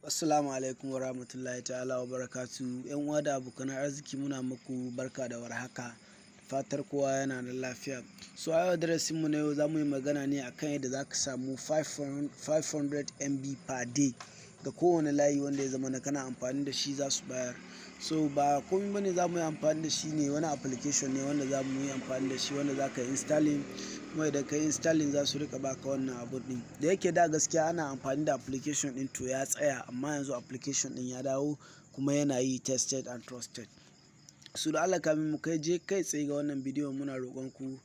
Assalamu alaikum wa rahmatullahi ta'ala wa barakatu. Yan uwa da abokan arziki, muna muku barka da warhaka, fatar kowa yana da lafiya. So a yau darasin mu na yau, za mu yi magana ne akan yadda za ka samu 500 MB per day ga kowane layi wanda ya zama na kana amfani da shi za su bayar. So ba komai bane za mu yi amfani da shi ne, wani application ne wanda za mu yi amfani da shi, wanda za ka yi installing, kuma idan ka yi installing za su rika baka wannan abu din. Da yake da gaskiya ana amfani da application din, to ya tsaya, amma yanzu application din ya dawo kuma yana yi, tested and trusted. So da Allah, kamin mu kai je kai tsaye ga wannan bidiyon, muna roƙon ku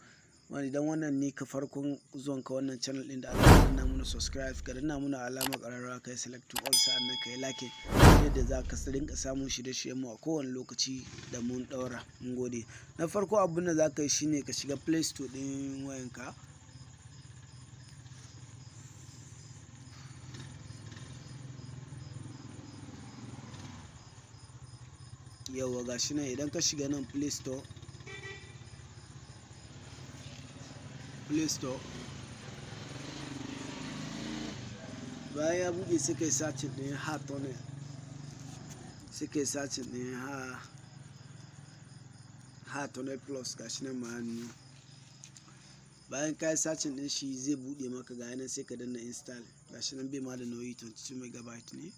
wani idan wannan ne ka farkon zuwan ka wannan channel din, da Allah ka danna muna subscribe, ka danna muna alamar ƙararrawa, kai select to all, sa'annan ka yi like, yadda za ka rinka samun shirye-shiryen mu a kowane lokaci da mun ɗaura. Mun gode. Na farko, abin da za ka yi shine ka shiga Play Store ɗin wayanka. Yauwa, ga shi nan. Idan ka shiga nan Play Store, Play Store bayan ya buɗe, sai kai searching ɗin Hrtunnel, sai kai searching ɗin Hrtunnel Plus. Ga shi nan ma ya nuno. Bayan ka yi searching ɗin shi, zai buɗe maka. Ga nan, sai ka danna install. Ga shi nan, bai ma da nauyi, 22 megabyte ne.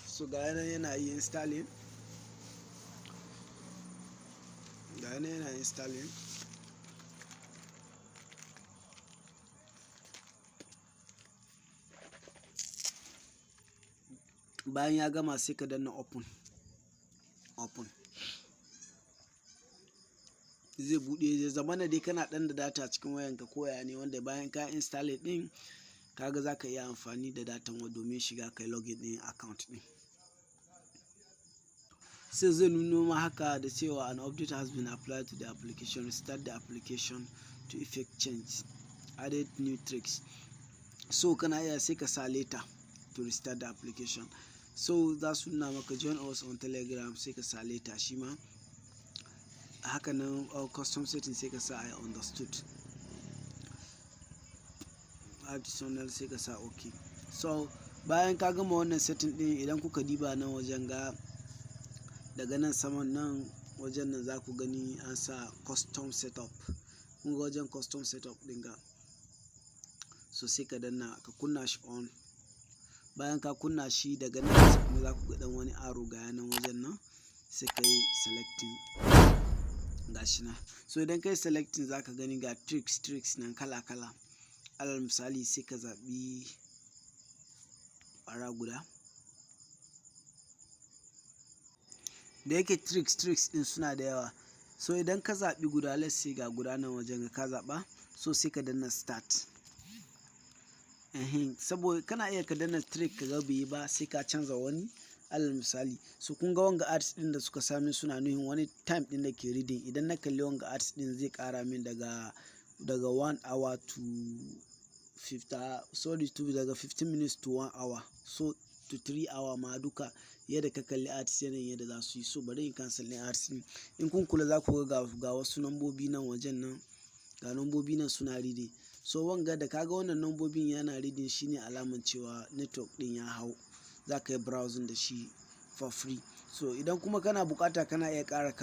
So ga nan yana yi installing, ga nan yana installing. Bayan ya gama, sai ka danna open. Open zai buɗe. Zai zamana dai kana ɗan da data cikin wayanka ko ya ne, wanda bayan ka install ɗin, kaga za ka iya amfani da datan wa domin shiga kai login ɗin account ɗin. Sai zai nuno ma haka da cewa "An update has been applied to the application. Restart the application to effect change. Added new tricks." So kana iya sai ka sa "later to restart the application". So za su nuna maka "Join us on Telegram", sai ka sa "later" shi ma. Haka nan custom setting, sai ka sa "I understood". Additional, sai ka sa "OK". So bayan ka gama wannan setting din, idan kuka diba nan wajen, ga daga nan saman nan wajen nan, za ku gani an sa custom setup. Kun ga wajen custom setup din ga. So sai ka danna, ka kunna shi on. Bayan ka kunna shi, daga nan kuma za ku ga dan wani arrow, ga nan wajen nan, sai ka yi selecting. Ga shi nan. So idan ka yi selecting, za ka gani ga tricks tricks nan kala kala. Alal misali, sai ka zaɓi ƙwara guda. Da yake tricks tricks din suna da yawa, so idan ka zaɓi guda, let's say ga guda nan wajen ka zaɓa, so sai ka danna start. Saboda kana iya ka danna trick ka ga bai yi ba, sai ka canza wani. Alal misali, so kun ga wanga ads din da suka sami, suna nuhin wani time din da ke reading. Idan na kalli wanga ads din, zai kara min daga 1 hour to 50, sorry, to daga 15 minutes to 1 hour, so to 3 hour ma duka, yadda ka kalli ads yanayin yadda za su yi. So bari in cancel ɗin ads din. In kun kula, za ku ga wasu nambobi nan wajen nan, ga nambobi nan suna reading. So wanga da kaga wannan nambobin yana reading, shine alaman cewa network din ya hau, za ka yi browsing da shi for free. So idan kuma kana bukata, kana iya ƙara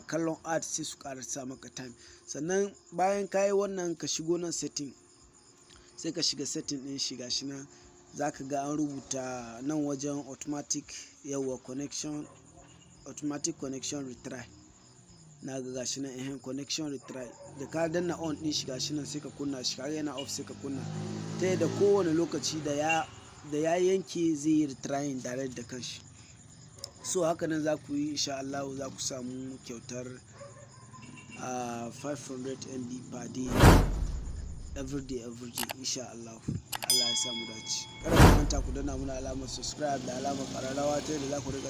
kallon ads, sai su ƙara sa maka time. Sannan bayan ka yi wannan, ka shigo nan setting, sai ka shiga setting ɗin shi. Gashi nan, za ka ga an rubuta nan wajen automatic, yawa, connection, automatic connection retry. Na ga gashi nan, ehen, connection retry. Da ka danna on din shi, gashi nan, sai ka kunna shi. Kaga yana off, sai ka kunna, ta yadda kowane lokaci da ya yanke, zai yi retrying direct da kanshi. So haka nan za ku yi, insha Allah za ku samu kyautar 500 MB per day, every day every day, insha Allah. Allah ya samu dace. Kada ku manta ku danna muna alamar subscribe da alamar kararrawa, ta yadda za ku riga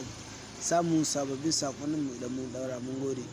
samun sababbin sakonnin mu idan mun daura. Mun gode.